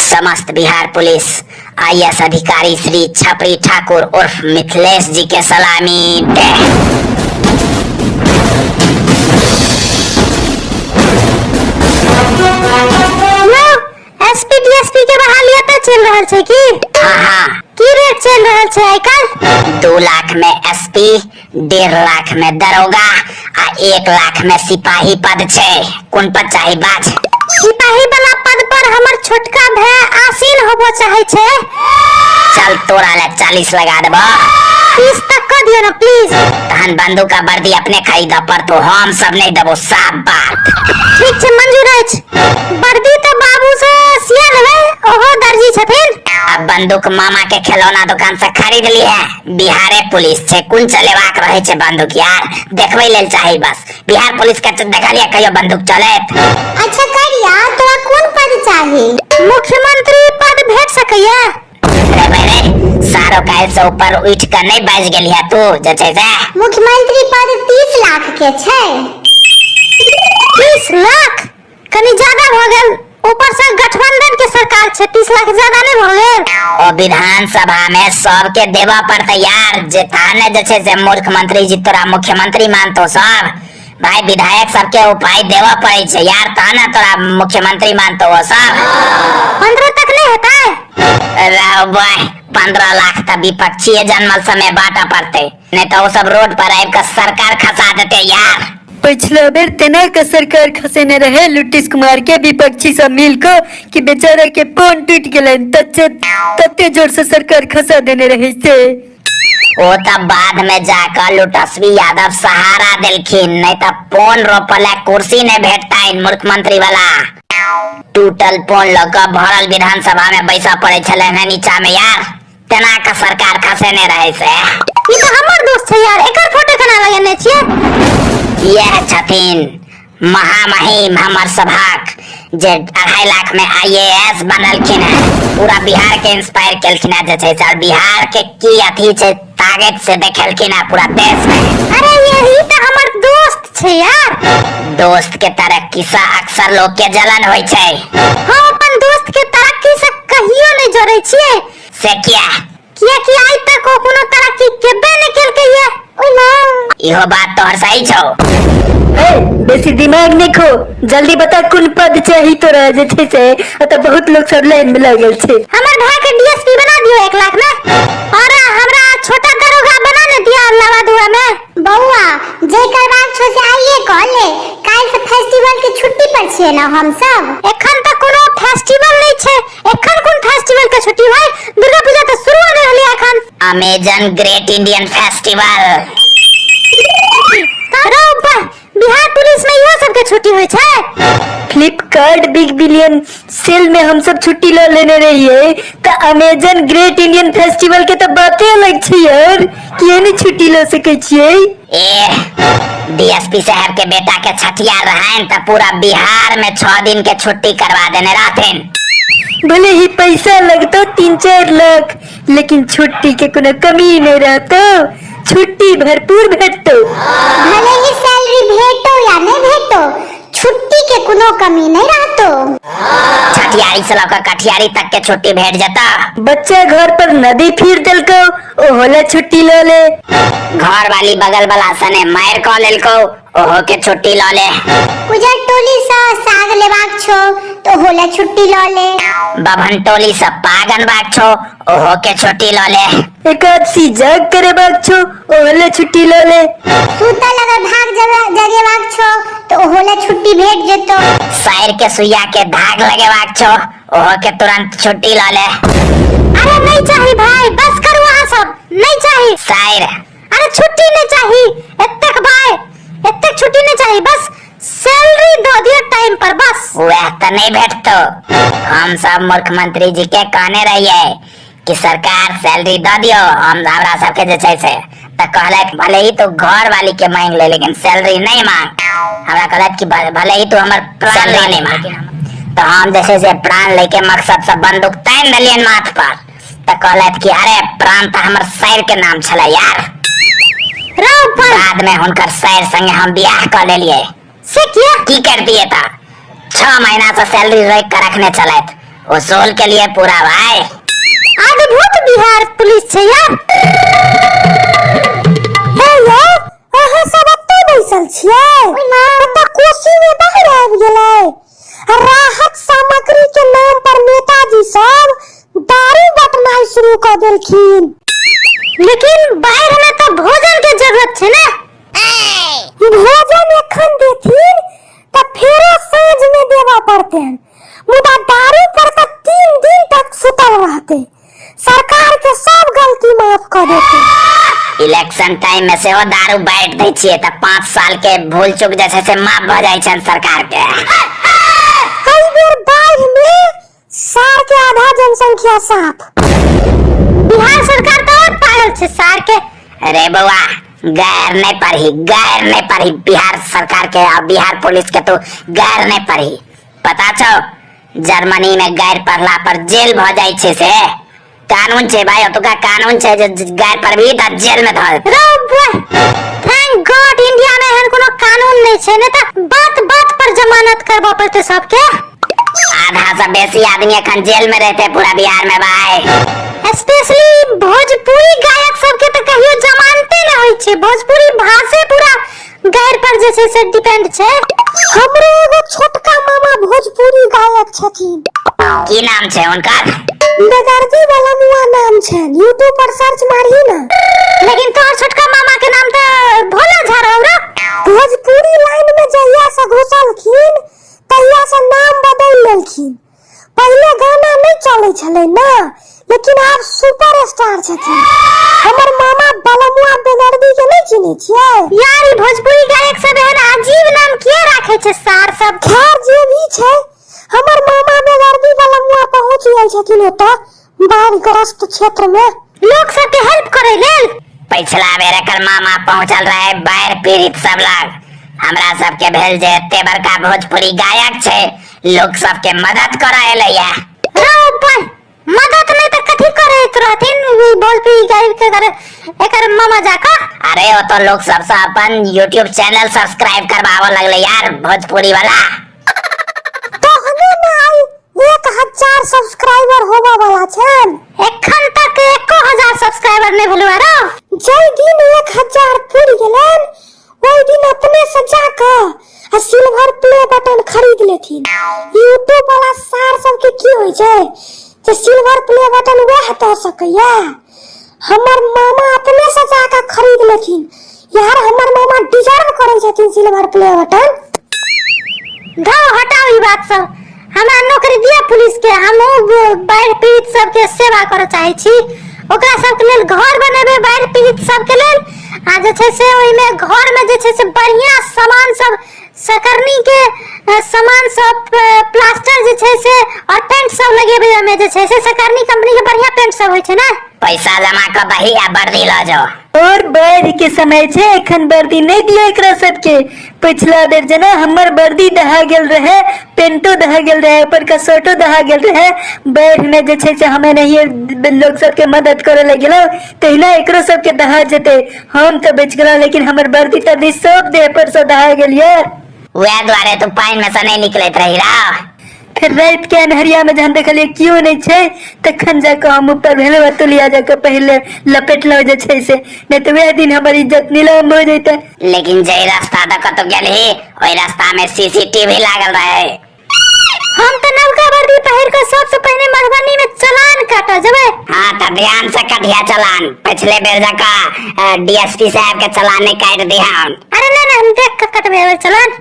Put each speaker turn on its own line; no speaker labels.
समस्त Bihar police IAS अधिकारी श्री छपरी ठाकुर उर्फ मिथिलेश जी के सलामी दे।
एसपी डीएसपी के बहाली एतऽ चलि रहल छै की?
हाँ हाँ।
की रेट चलि रहल छै आइ काल्हि?
2 लाख में एसपी, 1.5 लाख में दरोगा आ 1 लाख में सिपाही पद छै। कोन पद चाही, बाज।
सिपाही वाला पद पर हमर छोटका भाय आसीन होबो चाहे छै।
चल, तोरा ले 40 लगा देबो।
30 तक कऽ दियौ ने प्लीज।
तहन बंदूक आ वर्दी अपने खरीदऽ पड़तो, हम सब नहीं देबो, साफ बात।
ठीक छै, मंजूर अछि। वर्दी तऽ बाबू से सिया लेबै, ओहो दर्जी छथिन।
अब बंदूक मामा के खिलौना दुकान से खरीद ली है। बिहारे पुलिस छै, कोन चलेबाक रहे छै बंदूक यार, देखबै लेल चाही बस। बिहार पुलिस के देखलियै कहियो बंदूक चलैत?
अच्छा करिया, तोरा कोन पद चाही? मुख्यमंत्री पद भेट सकैया?
रे भाई रे, सारो काल्हि से ऊपर उठ के नहीं बाजि गेली है तू जे छै से।
मुख्यमंत्री पद 30 लाख के छै। 30 लाख कनि ज्यादा भऽ गेल, ऊपर से गठबंधन के सरकार छै। 30 लाख ज्यादा नहीं भऽ गेल?
ओ विधानसभा में सबके देबऽ पड़तै यार, जे तहने जे छै से मुख्यमंत्री जी तोरा मुख्यमंत्री मानतो सब। भाई, विधायक सबके उपाय देबऽ पड़ै छै यार, तहने तोरा मुख्यमंत्री मानतो ओ सब।
15 तक नहीं हेतै?
रे भाई, 15 लाख तऽ विपक्षीय जनमल समय बांटऽ पड़तै, नहीं तऽ ओ सब रोड पर आबि कऽ सरकार खसा देतै यार।
पिछला बेर तेना के सरकार खसेने रहे लुटिस कुमार के विपक्षी सब मिल के कि बेचारा के फोन टूट गेलन, तते तते जोर से सरकार खसा देने रहे से।
ओ तऽ बाद में जाकर लुटस्वी यादव सहारा देलखिन, नहीं तऽ पोन रोपल कुर्सी नहीं भेटतनि मुख्यमंत्री वाला। टूटल पोन लऽ कऽ भरल विधानसभा में बैसऽ पड़ै छलै ने नीचा में यार, तेना के सरकार खसेने रहे से।
ई तऽ हमर दोस्त छै यार, एकर फोटो केना लगेने छियै?
इएह छथिन महामहिम हमर सभाक, जे 2.5 लाख में आईएएस बनलखिन हैं, पूरा बिहार के इंस्पायर केलखिन हैं जे छै से, और बिहार के की अथी छै ताकत से देखेलखिन हैं पूरा देश में।
अरे, यही तऽ हमर दोस्त छै यार।
दोस्त के तरक्की से अक्सर लोग के जलन होइ छै।
हम अपन दोस्त के तरक्की से कहियो नहीं जरै छियै।
से किया?
कियाकि आइ तक ओ कोनो तरक्की केबे नहीं केलकै ये। ओइ माँ।
इहो बात तोहर सही छौ।
ए, बेसी दिमाग नहीं खो, जल्दी बता कोन पद चाही तोरा जे छै से। एतऽ बहुत लोग सब लाइन में लागल छै।
हमर भाई के डीएसपी बना दियो 1 लाख में और हमरा छोटा दरोगा बना ने दिया लवा दुआ में।
बौआ, जे करबाक छौ से आइए कऽ ले। काल्हि से फेस्टिवल के छुट्टी पर छियै ने हम सब।
एखन तऽ कोनो फेस्टिवल नहीं छै। एखन कोन फेस्टिवल के छुट्टी भाई? दुर्गा पूजा तऽ शुरू नहीं होली एखन।
Amazon great Indian festival.
रौ बा, बिहार पुलिस में इहो सबके छुट्टी होइ छै?
फ्लिपकार्ट बिग बिलियन सेल में हम सब छुट्टी ल लेने रहिए, तऽ अमेजन ग्रेट इंडियन फेस्टिवल के तऽ बाते अलग छै यार। किए नहीं छुट्टी ल सकै छियै?
ए, डीएसपी साहब के बेटा के छठियार रहन त पूरा बिहार में 6 दिन के छुट्टी करवा देने रहथिन।
भले ही पैसा लगतो 3-4 लाख, लेकिन छुट्टी के कोनो कमी नहीं रहतो, छुट्टी भरपूर भेटतो।
भले ही सैलरी भेटो या नहीं भेटो, छुट्टी के कोनो कमी नहीं रहतो।
छठियारी से लकर कठियारी तक के छुट्टी भेट जता।
बच्चा घर पर नदी फिर देलको, ओहो ला छुट्टी ल ले।
घर वाली बगल वाला सने मार क लेलको, ओहो के छुट्टी ल ले।
उजर टोली से साग लेबाक छौ तो ओहो ला छुट्टी ल ले।
बभन टोली से पाग अनबाक छौ, ओहो के छुट्टी ल ले।
एकादशी जाग करेबाक छौ, ओहो ला छुट्टी ल ले।
सुतल अगर भाग जगेबाक छौ तो ओहो ला छुट्टी भेट जेतो।
साइर के सुइया के धाग लगेबाक छौ, ओहो के तुरंत छुट्टी ल ले।
अरे नहीं चाही भाई, बस करू अहाँ सब, नहीं चाही।
साइर।
अरे, छुट्टी नहीं चाही एतेक भाई, एतेक छुट्टी नहीं चाही, बस सैलरी दो दियो टाइम पर बस।
वह तो नहीं भेटतो। हम सब मुख्यमंत्री जी के कहने रहिए कि सरकार, सैलरी दऽ दियो हम हमरा सबके जे छै से, तऽ कहलथि, भले ही तू घर वाली के मांग ले, लेकिन सैलरी नहीं मांग। हमरा कहलथि कि भले ही तू हमर प्राण नहीं मांग। तऽ हम जे छै से प्राण लेके मकसद से बंदूक तानि देलियनि माथ पर, तऽ कहलथि कि अरे, प्राण तऽ हमर सैर के नाम छलै यार।
रौ पर।
बाद में हुनकर सैर संगे हम बियाह कऽ लेलियै।
से किया?
की कर दिए तऽ 6 महीना से सैलरी रोक के रखने चलत। वसूल के लिए पूरा भाई।
अद्भुत बिहार पुलिस छै यार।
हे यौ, अहाँ सब एतऽ बैसल छियै? एतऽ कोसी में बाढ़ि आबि गेलै। राहत सामग्री के नाम पर नेताजी सब दारू बटनाइ शुरू कऽ देलखिन।
लेकिन बाढ़ि में तऽ भोजन के जरूरत छै ने।
भोजन एखन देथिन तऽ फेरो साँझ में देबऽ पड़तनि, मुदा दारू पर तऽ 3 दिन तक सुतल रहतै। सरकार के सब गलती माफ कऽ देतै।
इलेक्शन टाइम में सेहो दारू बांटि दै छियै तऽ 5 साल के भूल चूक जे छै से माफ भऽ जाइ छनि सरकार के।
एहि बेर बाढ़ि में सार के आधा जनसंख्या साफ।
बिहार सरकार तऽ और पागल छै सार के।
अरे बौआ, गैर नहीं पढ़ी, गैर नहीं पढ़ी बिहार सरकार के और बिहार पुलिस के, तू गैर नहीं पढ़ी। पता छौ जर्मनी में गैर पढ़ला पर जेल भ जाइ छै, से कानून छै भाई, ओतुका कानून छै जे गैर पढ़बही तऽ जेल में धर।
रौ thank God India में एहन कोनो कानून नहीं छै, नहीं तऽ बात बात पर जमानत करबऽ पड़तै सबके।
आधा से बेसी आदमी एखन जेल में रहते पूरा बिहार में भाई।
स्पेशली भोजपुरी गायक सबके तऽ कहियो जमानते नहि होइ छै, भोजपुरी भाषे पूरा गैर पर जे छै से डिपेंड छै।
हमरो एगो छोटका मामा भोजपुरी गायक छथिन।
की नाम छै हुनकर?
बेदर्दी वाला मुआ नाम छनि, यूट्यूब पर सर्च मारही ना।
लेकिन तोहर छोटका मामा के नाम तऽ भोला झा रहौ रे।
भोजपुरी लाइन में जहिया से घुसलखिन तहिया से नाम बदलि लेलखिन। पहिले गाना नहि चलै छलै ना, लेकिन आब सुपर स्टार छथिन। हमर मामा बलमुआ बेदर्दी के नहि चिन्है छियै?
यार ई भोजपुरी गायक सब एहन अजीब नाम किया राखै छै सार सब?
खैर जे भी छै, हमर मामा बेदर्दी बलमुआ पहुँच गेल छथिन ओतऽ बाढ़िग्रस्त क्षेत्र में
लोक सबके हेल्प करै लेल।
पिछला बेर एकर मामा पहुंचल रहे बाढ़ि पीड़ित सब लग, हमरा सबके भेल जे एते बड़का भोजपुरी गायक छै, लोक सबके मदद करऽ एलैया।
रौ बह, मदद नहि तऽ कथी करैत रहथिन ई भोजपुरी गायक के एकर मामा जाकऽ?
अरे ओ तो लोग सबसे अपन यूट्यूब चैनल सब्सक्राइब करवावऽ लगले यार भोजपुरी वाला।
तहने ने आइ 1000 सब्सक्राइबर होबऽ वाला छनि।
एखन तक 1000 सब्सक्राइबर नहि भेलौ रौ।
जाहि दिन 1000 पुरि गेलनि ओहि दिन अपने से जाकऽ आ सिल्वर प्ले बटन खरीद लेथिन। यूट्यूब वाला सार सबके की होइ छै जे सिल्वर प्ले बटन वएह दऽ सकैया। हमर मामा अपने से जाकऽ खरीद लेथिन। यार हमर मामा डिजर्व करै छथिन सिल्वर प्ले बटन।
धौ हटाउ ई बात सब, हमरा नौकरी दिअ पुलिस के, हमहूँ बाढ़ि पीड़ित सबके सेवा करऽ चाहै छी। ओकरा सबके लेल घर बनेबै बाढ़ि पीड़ित सबके लेल, आ जे छै से ओहिमे घर में जे छै से बढ़िया सामान सब, सकरनी के सामान सब, प्लास्टर जे छै से और पेंट सब लगेबै ओहिमे जे छै से सकरनी कंपनी के बढ़िया पेंट सब होइ छै ने।
पैसा जमा कऽ दही आ वर्दी लऽ जाओ।
और बाढ़ि के समय छै, एखन वर्दी नहि दियौ एकरा सबके। पिछला बेर जेना हमर वर्दी दहा गेल रहे, पेंटो दहा गेल रहे, ऊपर का शर्टो दहा गेल रहे, बाढ़ि में जे छै से हम एनाहिए लोग सबके मदद करे लए गेलहुँ, तहिना एकरो सबके दहा जेतै। हम तऽ बचि गेलहुँ लेकिन हमर वर्दी तर्दी सब देह पर से दहा गेल यार।
वएह दुआरे तू पानि में से नहीं निकलैत रही रौ।
फिर राति के अन्हरिया में जहन देखलियै केओ नहि छै तखन जाकऽ हम ऊपर भेलहुँ आ तुलिया जाकऽ पहिले लपेटलहुँ जे छै से, नहि तऽ वएह दिन हमर इज्जत नीलाम भऽ जैतै।
लेकिन जाहि रास्ता दऽ कऽ तू गेलही ओहि रास्ता में सीसीटीवी लागल रहे।
हम तऽ नवका वर्दी पहिर कऽ सबसँ पहिने मधुबनी में चलान काटऽ जेबै।
हाँ तऽ ध्यान से कटिहा चलान, पिछले बेर जकाँ डीएसपी साहब के चलान नहि काटि दिहन।
अरे नहि नहि, हम देख कऽ कटबै एहि बेर चलान।